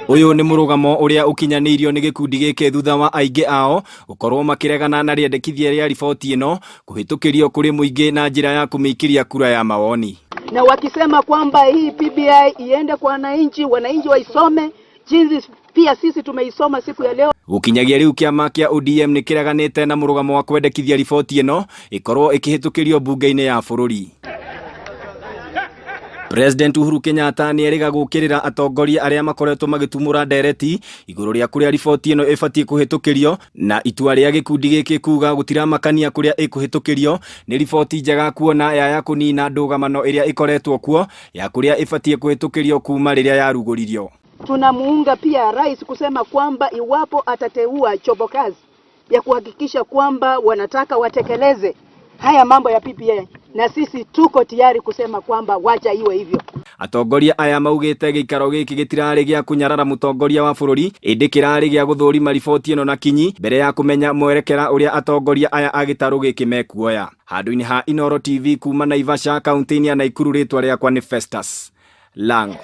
Ũyũ nĩ mũrũgamo ũrĩa ũkinyanĩirio nĩ gĩkundi gĩkĩ thutha wa aingĩ ao gũkorwo makĩregana na rĩendekithia rĩa riboti ĩno kũhĩtũkĩrio kũrĩ mũingĩ na njĩra ya kũmĩikĩria kura ya mawoni. Na wakisema kwamba hii BBI iende kwa wananchi, wananchi waisome jinsi pia sisi tumeisoma siku ya leo. Gũkinyagia rĩu kĩama kĩa ODM nĩ kĩreganĩte na mũrũgamo wa kwendekithia riboti ĩno ĩkorwo ĩkĩhĩtũkĩrio mbunge-inĩ ya bũrũri. President Uhuru Kenyatta nĩ erĩga gũũkĩrĩra atongoria arĩa makoretwo magĩtumũra ndereti igũrũ rĩa kũrĩa riboti ĩno ĩbatiĩ kũhĩtũkĩrio na itua rĩa gĩkundi gĩkĩ kuga gũtiramakania kũrĩa ĩkũhĩtũkĩrio nĩ riboti njega kuona yaya kũnina ndũgamano ĩrĩa ĩkoretwo kuo ya kũrĩa ĩbatiĩ kũhĩtũkĩrio kuma rĩrĩa yarugũririo. Tunamuunga pia rais kusema kwamba iwapo atateua chombo kazi ya kuhakikisha kwamba wanataka watekeleze haya mambo ya BBI, na sisi tuko tayari kusema kwamba wacha iwe hivyo. Atongoria aya maugĩte gĩikaro gĩkĩ gĩtirarĩ gĩa kũnyarara mũtongoria wa bũrũri ĩndĩ kĩrarĩ gĩa gũthũrima riboti ĩno na kinyi mbere ya kũmenya mwerekera ũrĩa atongoria aya a gĩtarũ gĩkĩ mekuoya. Handũ-inĩ ha Inooro TV kuma Naivasha kaunti-inĩ ya Naikuru, rĩtwa rĩakwa nĩ Festus Lango.